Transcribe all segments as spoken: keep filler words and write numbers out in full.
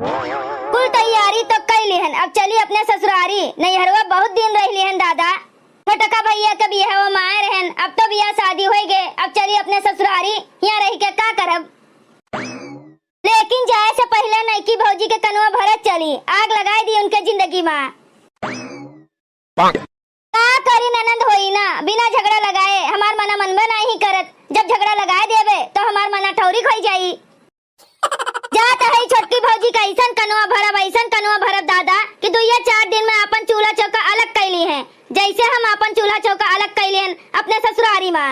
कुल तैयारी तो कइ लिहन, अब चली अपने ससुरारी। नैहरवा बहुत दिन रह लिहन दादा। छोटका भइया के बियाहवा मा आए रहन, अब तो बियाह शादी होइ गए, अब चली अपने ससुरारी। हियाँ रहि के का करब? लेकिन जाए से पहिले नइकी भौजी के कनवा भरत चली, आग लगाइ दी उनके जिंदगी मा। का करी ननद, होई ना, बिना झगड़ा लगाए हमार मना मनबे नाहीं करत। जब झगड़ा लगाए देबे तो हमार मना ठौरी खोई जाई। जात हई छोटकी भौजी का अइसन कनवा भरब, अइसन कनवा भरब दादा कि दुइये चार दिन मा आपन चूल्हा चौका अलग कइ लिहैं, जइसे हम आपन चूल्हा चौका अलग कइ लिहन अपने ससुरारी मा।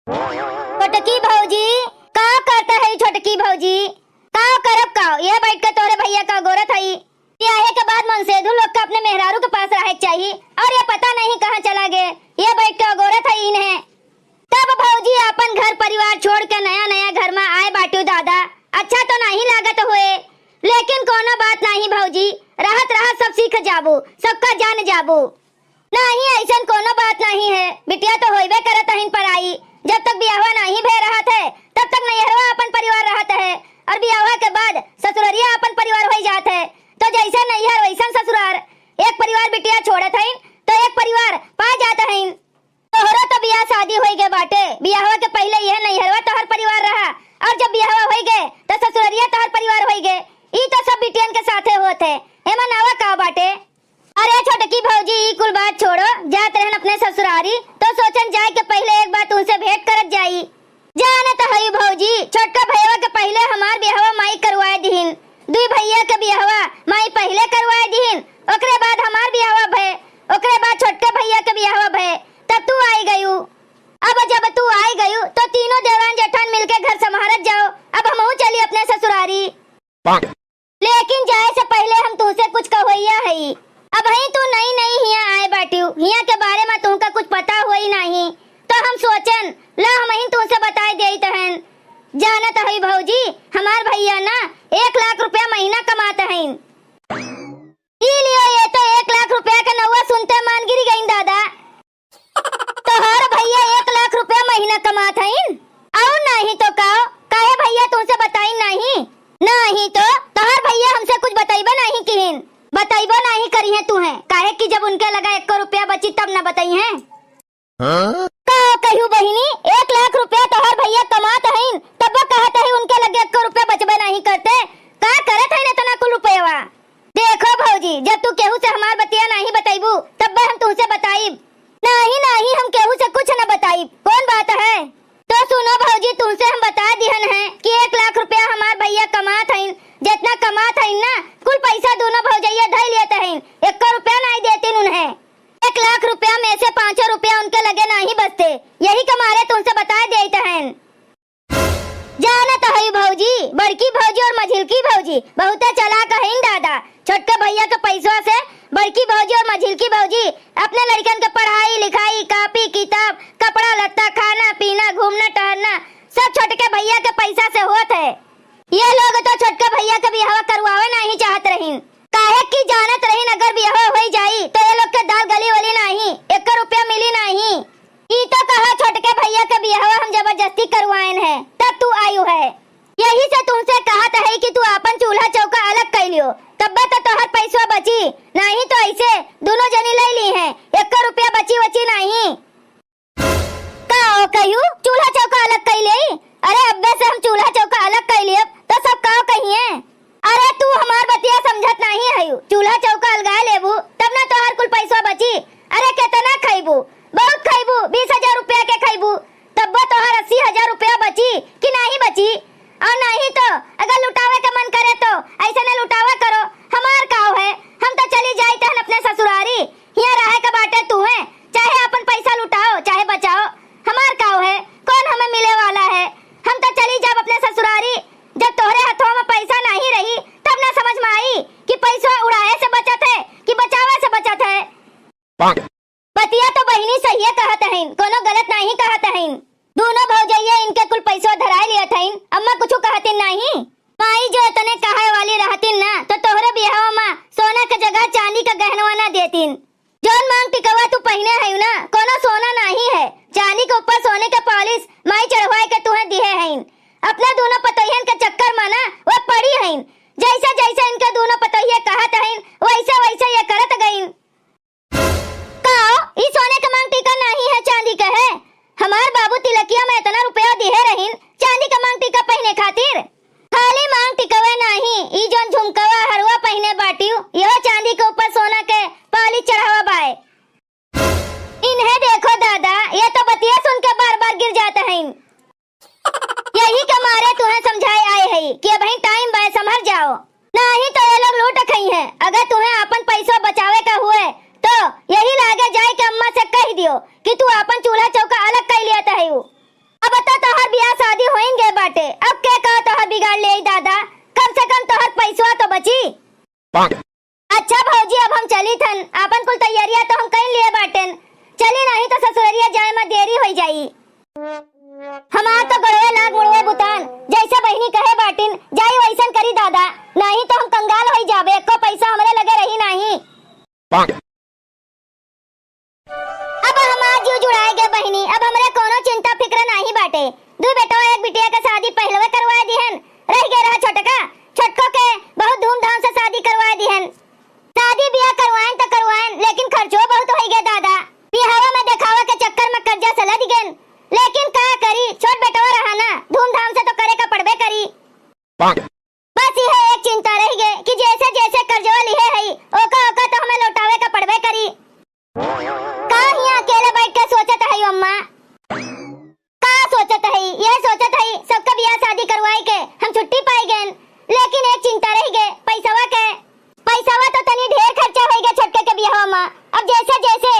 छोटकी भौजी, का करत हई छोटकी भौजी? का करब का? यह बैठ के तोहरे भइया का अगोरत हई। बियाहे के बाद मनसेधू लोग का अपने मेहरारू के पास रहे के चाही, अउर ये पता नहीं कहाँ चला गए। ये बैठ के अगोरत हई इन्हें। तब भौजी आपन घर परिवार छोड़ के नया नया घर मा आए बाटू दादा, अच्छा तो नाहीं लागत होए, लेकिन कउनो बात नाहीं भौजी, रहत रहत सब सीख जाबू, सबका जान जाबू। नाहीं, अइसन कउनो बात नाहीं है, बिटिया तो होइबे करत हइन पराई। जब तक बियाहवा नाहीं भे रहत है, तब तक नैहरवा आपन परिवार रहत है, अउर बियाहवा के बाद ससुररिया आपन परिवार होइ जात है। तो जइसे नैहर वइसन ससुरार, एक परिवार बिटिया छोड़त हइन, तो एक परिवार पा जात हइन। तोहरो तो बियाह शादी होइ गए बाटे, बियाहवा के पहिले यह नैहरवा तोहर परिवार रहा, अउर जब बियाहवा होइ गए, तो ससुररिया तोहर परिवार होइ गए। ई तो सब बिटियन के साथे होत है, एमा नवा का बाटे? अरे छोटकी भौजी, ई कुल बात छोड़ो, जात रहन अपने ससुरारी, तो सोचन जाए के पहिले एक बार तुमसे भेंट करत जाई। जानत हई भौजी, छोटका भइया के पहिले हमार बियाहवा माई करवाए दिहिन, दुई भइया के बियाहवा माई पहिले करवाए दिहिन, ओकरे बाद हमार बियाहवा भए, ओकरे बाद छोटके भइया के बियाहवा भए, तब तू आई गयू। अब जब तू आई गयू, तो तीनों देवरान जेठान मिलके घर संभारत जाओ, अब हमहू चली अपने ससुरारी। लेकिन जाए से पहिले हम तुहसे कुछ कहोइया हई। अबहीं तू नई नई हियाँ आए बाटिउ, हियाँ के बारे मा तुहका कुछ पता होई नाहीं, तो हम सोचन, ला हमहीं तुहसे बताए देइत हन। जानत हई भौजी, हमार भइया ना एक लाख रुपया महीना कमात हइन। ई लियो, ये तो एक लाख रुपया के नउवा सुनते मान गिरी गइन दादा। तोहार भइया एक लाख रुपया महीना कमात हइन? अउर नाहीं तो का? काहे भइया तुहसे बताइन नाहीं? नाहीं तो तोहार भइया हमसे कुछ बतइबे नाहीं किहिन, बतइबो नाहीं करिहें तुहें, काहे कि जब उनके लगा एक्को रुपया बची तब न बतइहें। हाँ? का कहिउ बहिनी, एक लाख रुपया तोहार भइया कमात हइन, तब्बो कहत हई उनके लगे एक्को रुपया बचबे नाहीं करते, का करत हइन एतना कुल रुपयवा? देखो भौजी, जब तू केहू से हमार बतिया नाहीं बतइबू, तब्बे हम तुहसे बताइब। नाहीं, नाहीं, हम केहू से कुछ न बताइब। कउन बात है? तो सुनो भौजी, तुहसे हम बता दिहन है कि एक लाख रुपया हमार भइया कमात हइन, जेतना कमात हइन ना, कुल पइसा दूनो भौजइया धइ लेत हइन, एक्को रुपया नाहीं देतिन उन्हें। एक लाख रुपया में से पाँचो रुपया उनके लगे नाहीं बचते, यही के मारे तुहसे बता देइत हइन। जानत हई भौजी, बड़की भौजी अउर मझिलकी भौजी बहुते चालाक हइन दादा। छोटके भइया के पइसवा से बड़की भौजी अउर मझिलकी भौजी अपने लड़िकन के पढ़ाई लिखाई, कापी किताब, कपड़ा लत्ता, खाना पीना, घूमना टहरना सब छोटके भइया के पइसा से होत है। ये लोग तो छोटके भइया के बियाहवा करवावे नाहीं चाहत रहिन, काहे कि जानत रहिन अगर बियाहवा होइ जाई तो ये लोग के दाल गली वली नाहीं, एक्को रुपया मिली नाहीं। ई तो कहा छोटके भइया के बियाहवा हम जबरदस्ती करवाएन है, तब तू आयु है। यही से तुहसे कहत है कि तू आपन चूल्हा चौका अलग कइ लियो, तब्बे तो तोहर पइसवा बची, नाहीं तो अइसे दूनो जनी लइ लिहें, एक्को रुपया बची वची नाहीं। का ओ कहिउ, चूल्हा चौका अलग कइ लेई? अरे अब्बे से हम चूल्हा चौका अलग कइ लेब तो सब का कहिहें? अरे तू हमार बतिया समझत नाहीं हइउ। चूल्हा चौका अलगाए लेबू तब ना तोहार कुल पइसवा बची। अरे केतना खइबू? बहुत खइबू, बीस हजार रुपया के खइबू, तब्बो तोहार अस्सी हजार रुपया बची कि नाहीं बची? अउर नाहीं तो अगर लुटावे के मन करे तो अइसने लुटावा करो, हमार काव है, हम तो चली जाइत हन अपने ससुरारी। हियाँ रहे के बाटे तुहें, चाहे आपन पइसा लुटाओ चाहे बचाओ, हमार काव है, कउन हमें मिले वाला है? हम तो चली जाब अपने ससुरारी। जब तोहरे हथवा में पइसा नाहीं रही, तब ना समझ में आई कि पइसवा उड़ाए से बचत है कि बचावे से बचत है। बतिया तो बहिनी सहिए कहत हइन, कउनो गलत नाहीं कहत हइन। दूनो भौजइया इनके कुल पइसवा धराए लियत हइन, अम्मा कुछु कहतिन नाहीं। माई जो एतने कहइ वाली रहतिन ना, तो तोहरे बियाहवा मा सोना के जगह चाँदी के गहनवा ना देतिन। जउन माँग टिकवा तू पहिने हइउ ना, कउनो सोना नाहीं है। चाँदी के ऊपर सोने के polish माई चढ़वाए के तुहें अपने दूनो पतोहियन के चक्कर मा ना वो पड़ी हइन। जैसे जैसे इनके दूनो पतोहिए कहत हइन, वैसे वैसे ये करत गइन। का हो, ई सोने के मांग टीका नाहीं है, चांदी के है? हमार बाबू तिलकिया मा इतना रुपया दिहे रहिन, चांदी के मांग टीका पहिने खातिर। खाली मांग टीकवे नाहीं, ई जौन झुमकवा हरवा पहिने बाटिउ, यह चांदी के ऊपर सोना के पालिश चढ़ावा बाय। इन्हें देखो दादा, ये तो बतिया सुन के बार बार गिर जात हइन। यही के मारे तुहें समझाए आए हई कि अबहीं टाइम बाय, संभर जाओ, नाहीं तो ये लोग लूट खइहें। अगर तुहें आपन पैसो बचावे का हुए तो यही लागे जाए के अम्मा से कहि दियो कि तू आपन चूल्हा चौका अलग कइ लियत हइउ। अब तो तोहर बियाह शादी होइन गए बाटे, अब के का तोहर बिगाड़ लेई दादा, कम से कम तोहर पैसवा तो बची। अच्छा भौजी, अब हम चलित हन, आपन कुल तैयारिया तो हम कइ लिए बाटेन, चली नाहीं तो ससुररिया जाए मा देरी होइ जाई। हमार तो गोड़वे लाग मुड़वे बुतान, जैसे बहिनी कहे बाटिन, जाई वैसन करी दादा, नाहीं तो हम कंगाल होइ जाबे, एको पैसा हमरे लगे रही नाहीं। अब हमार जीव जुड़ाए गए बहिनी, अब हमरे कौनो चिंता फिक्र नाहीं बाटे। दुइ बेटवा एक बिटिया के शादी पहिलवे करवाए दिहन, रहि गए रहा छोटका, छोटको के बहुत धूमधाम से शादी करवाए दिहन। शादी बियाह करवाएन त करवाएन, लेकिन खर्चो बहुत होइ गए दादा। बियाहवा मा देखावा के चक्कर मा कर्जा से लद गएन, लेकिन का करी, छोट बेटवा रहा ना, धूमधाम से तो करे का पड़बे करी। बस इहे एक चिंता रहि गए कि जैसे जैसे कर्जवा लिहे हई, ओका ओका तो हमें लौटावे का पड़बे करी। का हियाँ अकेले बैठ के सोचत हई अम्मा? का सोचत हई? यह सोचत हई सबका बियाह शादी करवाए के हम छुट्टी पाई गएन, लेकिन एक चिंता रहि गए पैसवा के। पैसवा तो तनी ढेर खर्चा होइ गए छोटके के बियाहवा मा। अब जैसे जैसे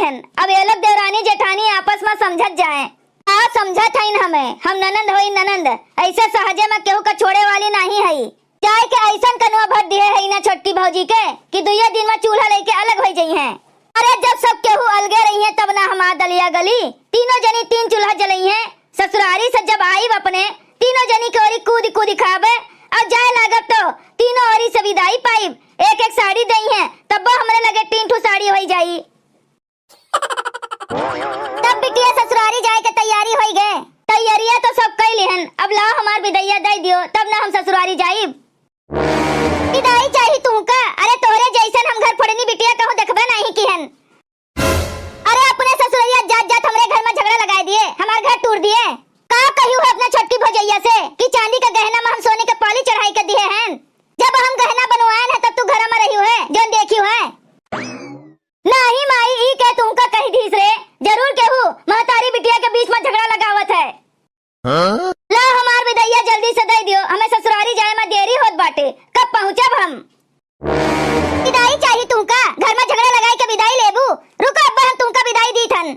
अब ये लोग देवरानी जेठानी आपस मा समझत जाए। का समझत हईन हमें, हम ननंद होई ननंद, ऐसे सहजे मा केहू का छोड़े वाली नाहीं हई। जाए के ऐसन कनुआ भर दिहे हई ना छोटकी भौजी के कि दुइये दिन मा चूल्हा लेके अलग होइ जइहें। अरे जब सब केहू अलगे रहिहें तब ना हमार दलिया गली। तीनों जनी तीन चूल्हा जलइहें। ससुरारी से जब आइब अपने, तीनों जनी के ओरी कूदि कूदि खाबे, अउर जाए लागब तो तीनों ओरी से विदाई पाइब। एक एक साड़ी दइहें, तब्बो हमरे लगे तीन ठो साड़ी होइ जाई। तब बिटिया ससुरारी जाए के तैयारी होइ गए। तैयारिया तो सब कइ लिहन, अब लाओ हमार विदैया दइ दियो, तब ना हम ससुरारी जाइब। विदाई चाही तुहका? अरे तोहरे जैसन हम घर फोड़नी बिटिया कहूँ देखबे नाहीं किहन। अरे अपने ससुररिया जात जात हमरे घर मा झगड़ा लगाए दिए, हमार घर तूर दिए। का कहियो है अपना छोटकी भौजैया से कि चांदी का गहना मा हम सोने के पाली चढ़ाई के दिए हैं? जब हम गहना बनवाएन है तब तू घर मा रहियो है, जौन देखियो है। नाहीं माई, ई के तुमका कहि दीस रे? जरूर केहू महतारी बिटिया के बीच मा झगड़ा लगावत है। हाँ? ला हमार विदैया जल्दी से दइ दियो, हमें ससुरारी जाए मा देरी होत बाटे, कब पहुँचब हम? विदाई चाही तुमका? घर मा झगड़ा लगाई के विदाई लेबू? रुको अब्बा, हम तुमका विदाई दीत हन।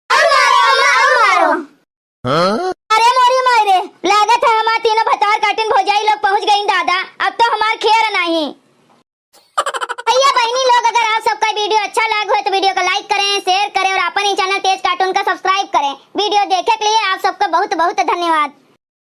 अउर मारो अम्मा, अउर मारो। हाँ? अरे मोरी माई रे, लागत है हमार तीनों भतार काटिन भौजाई लोग पहुँच गईं दादा, अब तो हमार खेर नाहीं। भैया बहिनी लोग, अगर आप सबका video अच्छा लाग होए तो video को like करें, share करें और अपन ही channel तेज cartoon का subscribe करें। Video देखे के लिए आप सबका बहुत बहुत धन्यवाद।